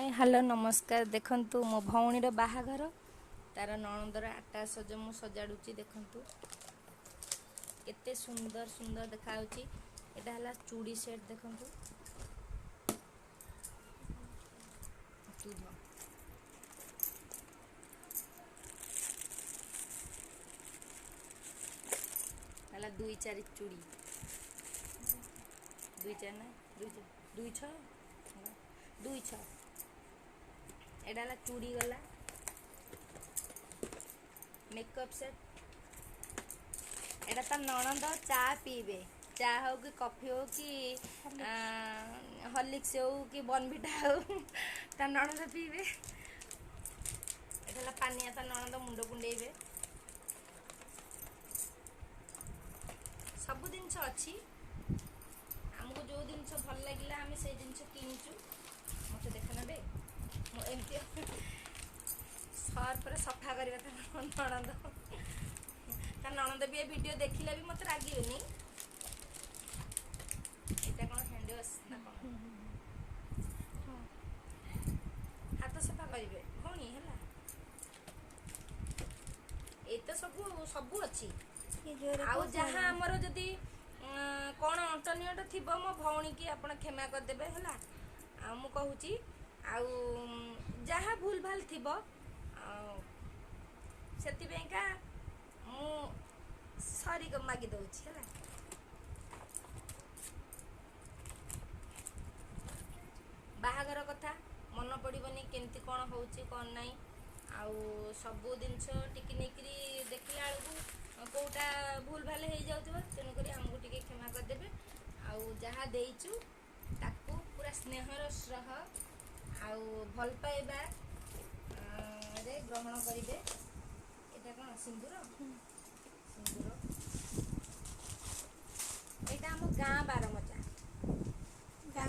ହାଏ hello ନମସ୍କାର। ଦେଖନ୍ତୁ, ମୋ ଭଉଣୀର ବାହାଘର, ତାର ନଣନ୍ଦର ଆଟା ସଜ ମୁଁ ସଜାଡ଼ୁଛି। ଦେଖନ୍ତୁ କେତେ ସୁନ୍ଦର ସୁନ୍ଦର ଦେଖାଯାଉଛି। ଏଇଟା ହେଲା ଚୁଡ଼ି ସେଟ୍। ଦେଖନ୍ତୁ, ତୁ ଧ। ହେଲା 2 4 ଚୁଡ଼ି, 2 4 ନା 2 4, 2 6, 2 6। ଏଇଟା ହେଲା ଚୁଡ଼ି ଗଲା। ମେକଅପ୍ ସେଟ୍ ଏଇଟା। ତା ନଣନ୍ଦ ଚା ପିଇବେ, ଚା ହଉ କି କଫି ହଉ କି ହର୍ଲିକ୍ସ ହଉ କି ବନଭିଟା ହଉ, ତା ନଣନ୍ଦ ପିଇବେ। ଏଇଟା ହେଲା ପାନିଆ, ତା ନଣନ୍ଦ ମୁଣ୍ଡ କୁଣ୍ଡେଇବେ। ସବୁ ଜିନିଷ ଅଛି। ଆମକୁ ଯେଉଁ ଜିନିଷ ଭଲ ଲାଗିଲା ଆମେ ସେଇ ଜିନିଷ କିଣିଛୁ। ମୋତେ ଦେଖ ନେବେ, ମୁଁ ଏମିତି ସର୍ଫରେ ସଫା କରିବା। ତା ନଣନ୍ଦ, ତା ନଣନ୍ଦ ବି ଏ ଭିଡ଼ିଓ ଦେଖିଲେ ବି ମୋତେ ରାଗିବେନି। ଏଇଟା କ'ଣ ହ୍ୟାଣ୍ଡ ୱାଶ୍ ନା କ'ଣ? ହାତ ସଫା କରିବେ ଭଉଣୀ। ହେଲା, ଏଇତ ସବୁ ସବୁ ଅଛି। ଆଉ ଯାହା ଆମର ଯଦି କ'ଣ ଅଣ୍ଟନିଅଣ୍ଟ ଥିବ, ମୋ ଭଉଣୀକି ଆପଣ କ୍ଷମା କରିଦେବେ। ହେଲା, ଆଉ ମୁଁ କହୁଛି, ଆଉ ଯାହା ଭୁଲ ଭାଲ ଥିବ ଆଉ ସେଥିପାଇଁକା ମୁଁ ସରି ମାଗି ଦେଉଛି। ହେଲା, ବାହାଘର କଥା ମନେ ପଡ଼ିବନି, କେମିତି କ'ଣ ହେଉଛି କ'ଣ ନାହିଁ। ଆଉ ସବୁ ଜିନିଷ ଟିକି ନେଇକିରି ଦେଖିଲା ବେଳକୁ କେଉଁଟା ଭୁଲ ଭାଲ ହେଇଯାଉଥିବ, ତେଣୁକରି ଆମକୁ ଟିକେ କ୍ଷମା କରିଦେବେ। ଆଉ ଯାହା ଦେଇଛୁ ତାକୁ ପୁରା ସ୍ନେହର ସହ ଆଉ ଭଲ ପାଇବା ରେ ଗ୍ରହଣ କରିବେ। ଏଇଟା କ'ଣ ସିନ୍ଦୁର? ସିନ୍ଦୁର। ଏଇଟା ଆମ ଗାଁ ବାରମଜା,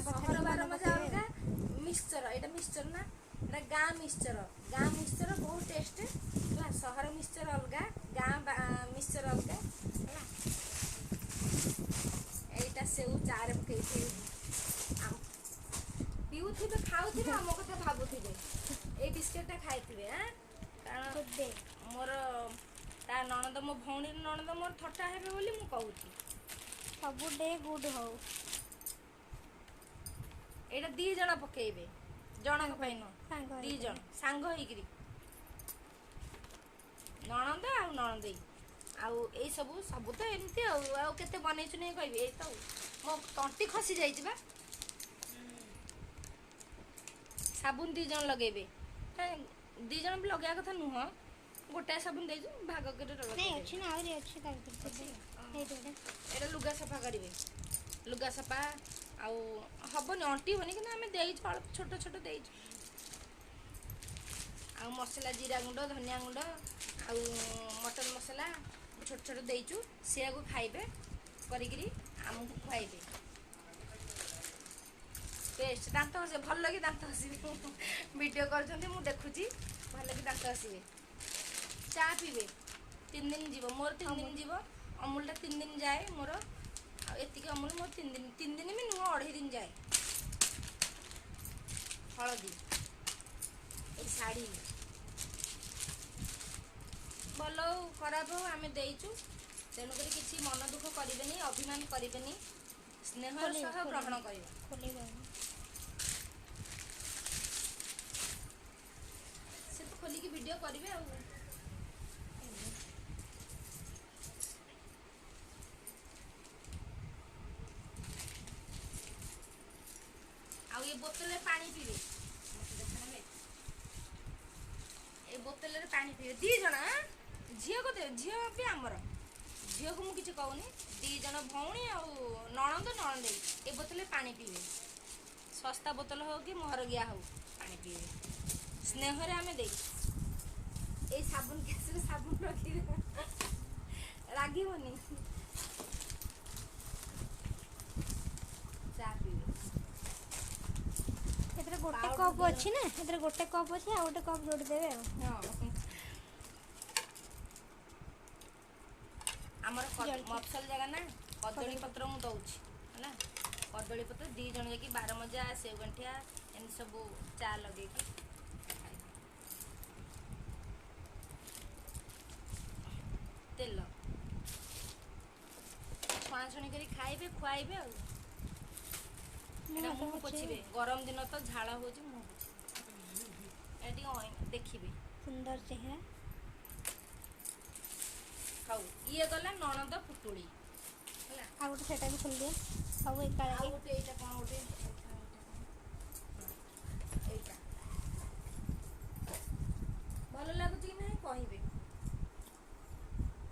ସହର ବାରମଜା ଅଲଗା। ମିକ୍ସଚର, ଏଇଟା ମିକ୍ସଚର ନା? ଏଇଟା ଗାଁ ମିକ୍ସଚର। ଗାଁ ମିକ୍ସଚର ବହୁତ ଟେଷ୍ଟ। ହେଲା, ସହର ମିକ୍ସଚର ଅଲଗା, ଗାଁ ମିକ୍ସଚର ଅଲଗା। ହେଲା, ଏଇଟା ସେଉ, ଚାରେ ପକେଇଥିବେ, ପିଉଥିବେ, ଖାଉଥିବେ, ଆମ କଥା ଭାବୁଥିବେ, ଏଇ ବିସ୍କେଟଟା ଖାଇଥିବେ। ଆଁ କାରଣ ମୋର ତା ନଣନ୍ଦ, ମୋ ଭଉଣୀର ନଣନ୍ଦ ମୋର ଥଟ୍ଟା ହେବେ ବୋଲି ମୁଁ କହୁଛି। ସବୁ ଡେ ଗୁଡ୍ ହଉ। ଏଇଟା 2 ଜଣ ପକେଇବେ, ଜଣଙ୍କ ପାଇଁ ନୁହଁ। 2 ଜଣ ସାଙ୍ଗ ହେଇକିରି, ନଣନ୍ଦ ଆଉ ନଣନ୍ଦେଇ। ଆଉ ଏଇ ସବୁ ସବୁ ତ ଏମିତି। ଆଉ ଆଉ କେତେ ବନେଇଛୁ ନେଇ କହିବି। ଏଇ ତ ମୋ ତଣ୍ଟି ଖସି ଯାଇଛି ବା। ସାବୁନ 2 ଜଣ ଲଗେଇବେ। 2 ଜଣ ବି ଲଗେଇବା କଥା ନୁହଁ, ଗୋଟାଏ ସାବୁନ ଦେଇଛୁ, ଭାଗ କରି। ଅଛି ନା, ଆହୁରି ଅଛି ତା ଭିତରେ। ଏଇଟା ଲୁଗା ସଫା କରିବେ। ଲୁଗା ସଫା ଆଉ ହବନି, ଅଣ୍ଟିବନି, କିନ୍ତୁ ଆମେ ଦେଇଛୁ ଅଳ୍ପ ଛୋଟ ଛୋଟ ଦେଇଛୁ। ଆଉ ମସଲା, ଜିରା ଗୁଣ୍ଡ, ଧନିଆ ଗୁଣ୍ଡ ଆଉ ମଟନ ମସଲା ଛୋଟ ଛୋଟ ଦେଇଛୁ। ସେଆକୁ ଖାଇବେ କରିକିରି ଆମକୁ ଖୁଆଇବେ। ପେଷ୍ଟ, ଦାନ୍ତ ଘଷିବେ, ଭଲ କି ଦାନ୍ତ ଘଷିବେ। ଭିଡ଼ିଓ କରୁଛନ୍ତି, ମୁଁ ଦେଖୁଛି, ଭଲ କି ଦାନ୍ତ ଘଷିବେ। ଚା ପିଇବେ, 3 ଦିନ ଯିବ। ମୋର 3 ଦିନ ଯିବ ଅମୁଲଟା, 3 ଦିନ ଯାଏ ମୋର। ଆଉ ଏତିକି ଅମୁଲ ମୋର 3 ଦିନ, 3 ଦିନ ବି ନୁହଁ, 2.5 ଦିନ ଯାଏ। ହଳଦୀ, ଏଇ ଶାଢ଼ୀ ଭଲ ହଉ ଖରାପ ହଉ ଆମେ ଦେଇଛୁ, ତେଣୁକରି କିଛି ମନ ଦୁଃଖ କରିବେନି, ଅଭିମାନ କରିବେନି, ସ୍ନେହର ସହ ଗ୍ରହଣ କରିବେ। ସେ ତ ଖୋଲିକି ଭିଡ଼ିଓ କରିବେ। ଆଉ ଆଉ ଏ ବୋତଲରେ ପାଣି ପିଇବେ। ମତେ ଦେଖ, ଏ ବୋତଲରେ ପାଣି ପିଇବେ 2 ଜଣ। ଝିଅକୁ ଦେବେ, ଝିଅ ବି ଆମର, ଝିଅକୁ ମୁଁ କିଛି କହୁନି। 2 ଜଣ ଭଉଣୀ ଆଉ ନଣନ୍ଦ ନଣନ୍ଦେଇ ଏ ବୋତଲରେ ପାଣି ପିଇବେ। ଶସ୍ତା ବୋତଲ ହଉ କି ମହରଗିଆ ହଉ, ପାଣି ପିଇବେ। ସ୍ନେହରେ ଆମେ ଦେଇଛୁ। ଏଇ ସାବୁନ ଗ୍ୟାସରେ ସାବୁନ ରଖିବେ, ରାଗିବନି। ଚା ପିଇବେ। ଏଥିରେ ଗୋଟେ କପ୍ ଅଛି ନା? ଏଥିରେ ଗୋଟେ କପ୍ ଅଛି, ଆଉ ଗୋଟେ କପ୍ ଯୋଡ଼ିଦେବେ। ଆଉ ହଁ, ଆମର ମଫସଲ ଜାଗା ନା, କଦଳୀ ପତ୍ର ମୁଁ ଦଉଛି। ହେଲା, କଦଳୀ ପତ୍ର 2 ଜଣ ଯାଇକି ବାରମଜା, ସେଉ ଗାଣ୍ଠିଆ ଏମିତି ସବୁ ଚା ଲଗେଇକି ଖାଇବେ। ତେଲ ଛଣାଛଣି କରି ଖାଇବେ, ଖୁଆଇବେ। ଆଉ ଏଇଟା ମୁହଁ ପୋଛିବେ, ଗରମ ଦିନ ତ ଝାଳ ହେଉଛି, ମୁହଁ ପୋଛିବେ। ଏଇଟା ଟିକେ ଦେଖିବେ। ସୁନ୍ଦର ଚେହେରା। ହଉ, ଇଏ ଗଲା ନଣନ୍ଦ ପୁଟୁଳି ହେଲା। ଆଉ ଗୋଟେ ସେଟା ବି ଖୋଲିଦିଅ ସବୁ ଏକା। ଆଉ ଗୋଟେ ଏଇଟା କ'ଣ ଗୋଟେ, ଏଇଟା ଭଲ ଲାଗୁଛି କି ନାହିଁ କହିବେ।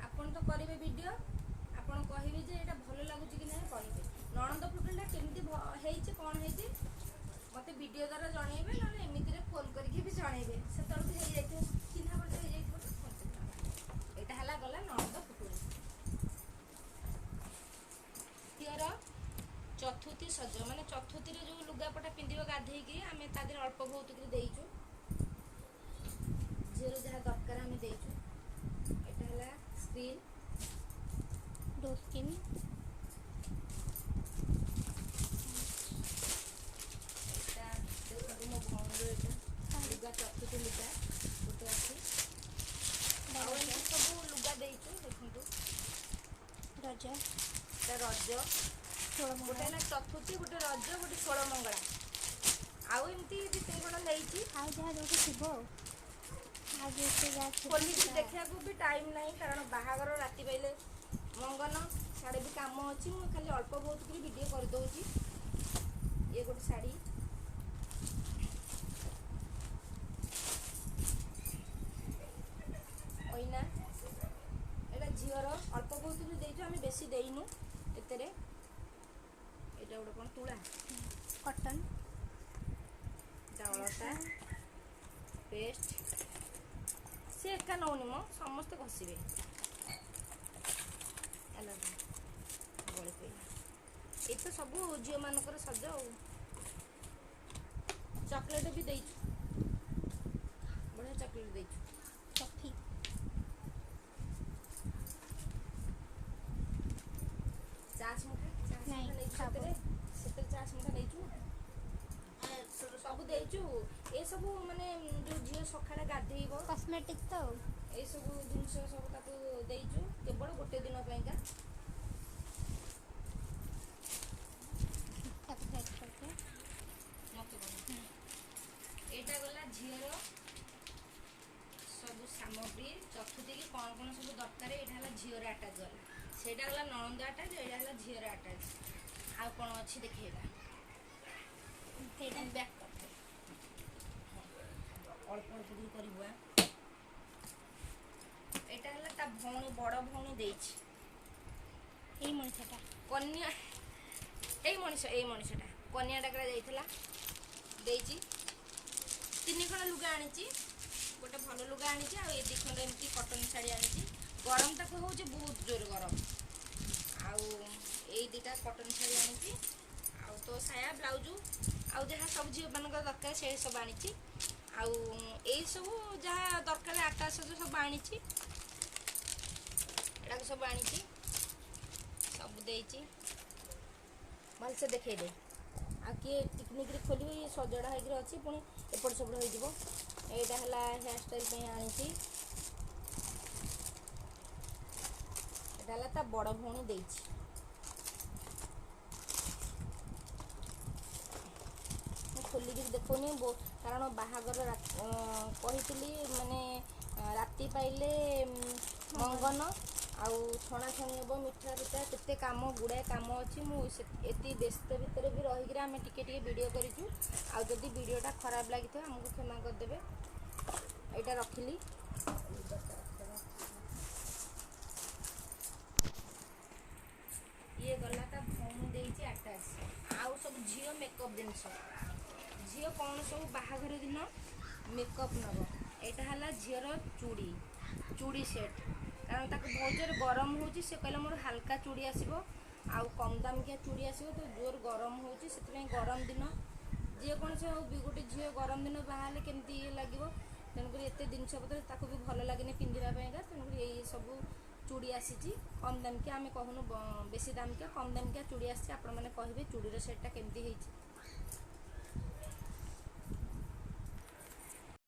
ଆପଣ ତ କରିବେ ଭିଡ଼ିଓ, ଆପଣ କହିବେ ଯେ ଏଇଟା ଭଲ ଲାଗୁଛି କି ନାହିଁ କହିବେ। ନଣନ୍ଦ ପୁଟୁଳିଟା କେମିତି ହେଇଛି କ'ଣ ହେଇଛି ମୋତେ ଭିଡ଼ିଓ ଦ୍ୱାରା ଜଣେଇବେ, ନହେଲେ ଏମିତିରେ ଫୋନ୍ କରିକି ବି ଜଣେଇବେ। ସେତେବେଳକୁ ହେଇଯାଇଥିବ, ଚିହ୍ନା ପରିଚୟ ହେଇଯାଇଥିବ ତ ଫୋନ୍ କରି। ଏଇଟା ହେଲା ଗଲା ନଣନ୍ଦ ପୁଟୁଳି। ଝିଅର ଚତୁର୍ଥୀ ସଜ, ମାନେ ଚତୁର୍ଥୀରେ ଯେଉଁ ଲୁଗାପଟା ପିନ୍ଧିବ ଗାଧେଇକି, ଆମେ ତା ଦେହରେ ଅଳ୍ପ ବହୁତ କରି ଦେଇଛୁ। ଝିଅର ଯାହା ଦରକାର ଆମେ ଦେଇଛୁ। ଏଇଟା ହେଲା ସ୍କ୍ରିନ୍, ଡୋର୍ ସ୍କ୍ରିନ୍। ଏଇଟା ଦେଖନ୍ତୁ, ମୋ ଭଉଣୀର ଏଇଟା ଲୁଗା, ଚତୁର୍ଥୀ ଲୁଗା ଗୋଟେ ଅଛି। ଆଉ ଏମିତି ସବୁ ଲୁଗା ଦେଇଛୁ, ଦେଖନ୍ତୁ। ରଜ। ଏଟା ରଜ। ଗୋଟେ ହେଲା ଚତୁର୍ଥୀ, ଗୋଟେ ରଜ, ଗୋଟେ ଷୋଳ ମଙ୍ଗଳା, ଆଉ ଏମିତି ଦୁଇ ତିନି ଖଣ୍ଡ ନେଇଛି। ଆଉ ଯାହା ଯୋଉଠି ଥିବ, ଆଉ ଯୋଉଠି ଯାହା ଖୋଲିକି ଦେଖିବାକୁ ବି ଟାଇମ୍ ନାହିଁ, କାରଣ ବାହାଘର ରାତି ପାଇଲେ ମଙ୍ଗନ, ସିଆଡ଼େ ବି କାମ ଅଛି। ମୁଁ ଖାଲି ଅଳ୍ପ ବହୁତ କରି ଭିଡ଼ିଓ କରିଦେଉଛି। ଇଏ ଗୋଟେ ଶାଢ଼ୀ। ଅଇନା ଏଇଟା ଝିଅର। ଅଳ୍ପ ବହୁତ ବି ଦେଇଛୁ ଆମେ, ବେଶୀ ଦେଇନୁ ଏଥିରେ। ଏଇଟା ଗୋଟେ କ'ଣ ତୁଳା? କଟନ୍। ଅଳତା, ପେଷ୍ଟ। ସେ ଏକା ନେଉନି ମ, ସମସ୍ତେ ଘଷିବେ। ହେଲା, ଗଳି ପଇଲା। ଏଇ ତ ସବୁ ଝିଅମାନଙ୍କର ସଜ। ଆଉ ଚକୋଲେଟ୍ ବି ଦେଇଛୁ, ବଢ଼ିଆ ଚକୋଲେଟ୍ ଦେଇଛୁ। କଫି। ଚାସ୍ ମୁଠା, ଚାସ୍ ମୁଠା ନେଇଛୁ ସେଥିରେ। ସେଥିରେ ଚାସ୍ ମୁଠା ନେଇଛୁ, ସବୁ ଦେଇଛୁ। ଏସବୁ ମାନେ ଯେଉଁ ଝିଅ ସକାଳେ ଗାଧେଇବ, କସ୍ମେଟିକ୍ ତ ଏଇସବୁ ଜିନିଷ ସବୁ ତାକୁ ଦେଇଛୁ, କେବଳ ଗୋଟେ ଦିନ ପାଇଁକା। ମତେ ଏଇଟା ଗଲା ଝିଅର ସବୁ ସାମଗ୍ରୀ, ଚତୁର୍ଥୀକି କ'ଣ କ'ଣ ସବୁ ଦରକାର। ଏଇଟା ହେଲା ଝିଅର ଆଟାଚ୍ ଗଲା, ସେଇଟା ଗଲା ନଣନ୍ଦ ଆଟାଚ୍, ଏଇଟା ହେଲା ଝିଅର ଆଟାଚ୍। ଆଉ କ'ଣ ଅଛି ଦେଖେଇବା। ସେଇଟା ବ୍ୟାକ୍ କରିଦେ, ଅଳ୍ପ ଅଳ୍ପ କରି କରିବୁ। ଏଇଟା ହେଲା ତା ଭଉଣୀ, ବଡ଼ ଭଉଣୀ ଦେଇଛି। ଏଇ ମଣିଷଟା କନ୍ୟା, ଏଇ ମଣିଷ, ଏଇ ମଣିଷଟା କନ୍ୟା ଡାକରା ଯାଇଥିଲା, ଦେଇଛି। ତିନି ଖଣ୍ଡ ଲୁଗା ଆଣିଛି, ଗୋଟେ ଭଲ ଲୁଗା ଆଣିଛି ଆଉ ଏ ଦୁଇ ଖଣ୍ଡ ଏମିତି କଟନ୍ ଶାଢ଼ୀ ଆଣିଛି। ଗରମ ତାକୁ ହେଉଛି, ବହୁତ ଜୋର ଗରମ। ଆଉ ଏଇ ଦୁଇଟା କଟନ୍ ଶାଢ଼ୀ ଆଣିଛି, ଆଉ ତ ସାୟା, ବ୍ଲାଉଜ୍, ଆଉ ଯାହା ସବୁ ଝିଅମାନଙ୍କର ଦରକାର ସେ ସବୁ ଆଣିଛି। ଆଉ ଏଇସବୁ ଯାହା ଦରକାର ଆଟା ସଜ ସବୁ ଆଣିଛି, ଏଟାକୁ ସବୁ ଆଣିଛି, ସବୁ ଦେଇଛି। ଭଲସେ ଦେଖେଇଦେ। ଆଉ କିଏ ଟିକନିକରେ ଖୋଲିବେ, ଇଏ ସଜଡ଼ା ହେଇକିରି ଅଛି, ପୁଣି ଏପଟ ସେପଟ ହେଇଯିବ। ଏଇଟା ହେଲା ହେୟାର ଷ୍ଟାଇଲ୍ ପାଇଁ ଆଣିଛି। ଏଇଟା ହେଲା ତା ବଡ଼ ଭଉଣୀ ଦେଇଛି। ମୁଁ ଖୋଲିକିରି ଦେଖୁନି, କାରଣ ବାହାଘର କହିଥିଲି, ମାନେ ରାତି ପାଇଲେ ମଙ୍ଗନ, ଆଉ ଛଣାଛଣି ହେବ, ମିଠା ପିଠା, କେତେ କାମ, ଗୁଡ଼ାଏ କାମ ଅଛି। ମୁଁ ଏତିକି ବ୍ୟସ୍ତ ଭିତରେ ବି ରହିକିରି ଆମେ ଟିକେ ଟିକେ ଭିଡ଼ିଓ କରିଛୁ। ଆଉ ଯଦି ଭିଡ଼ିଓଟା ଖରାପ ଲାଗିଥିବ ଆମକୁ କ୍ଷମା କରିଦେବେ। ଏଇଟା ରଖିଲି। ଇଏ ଗଲା ତା ଭଉଣୀ ଦେଇଛି ଆଟାଚ୍। ଆଉ ସବୁ ଝିଅ ମେକଅପ୍ ଜିନିଷ, ଝିଅ କ'ଣ ସବୁ ବାହାଘର ଦିନ ମେକଅପ୍ ନେବ। ଏଇଟା ହେଲା ଝିଅର ଚୁଡ଼ି, ଚୁଡ଼ି ସେଟ୍, କାରଣ ତାକୁ ବହୁତ ଜୋର ଗରମ ହେଉଛି। ସେ କହିଲା ମୋର ହାଲକା ଚୁଡ଼ି ଆସିବ ଆଉ କମ୍ ଦାମିକିଆ ଚୁଡ଼ି ଆସିବ, ତ ଜୋର ଗରମ ହେଉଛି, ସେଥିପାଇଁ ଗରମ ଦିନ ଯେକୌଣସି ହଉ ବି ଗୋଟେ ଝିଅ ଗରମ ଦିନ ବାହାରିଲେ କେମିତି ଇଏ ଲାଗିବ, ତେଣୁକରି ଏତେ ଜିନିଷପତ୍ର ତାକୁ ବି ଭଲ ଲାଗେନି ପିନ୍ଧିବା ପାଇଁକା। ତେଣୁକରି ଏଇ ସବୁ ଚୁଡ଼ି ଆସିଛି କମ୍ ଦାମିକିଆ, ଆମେ କହୁନୁ ବେଶୀ ଦାମିକିଆ, କମ୍ ଦାମିକିଆ ଚୁଡ଼ି ଆସିଛି। ଆପଣମାନେ କହିବେ ଚୁଡ଼ିର ସେଟ୍ଟା କେମିତି ହେଇଛି।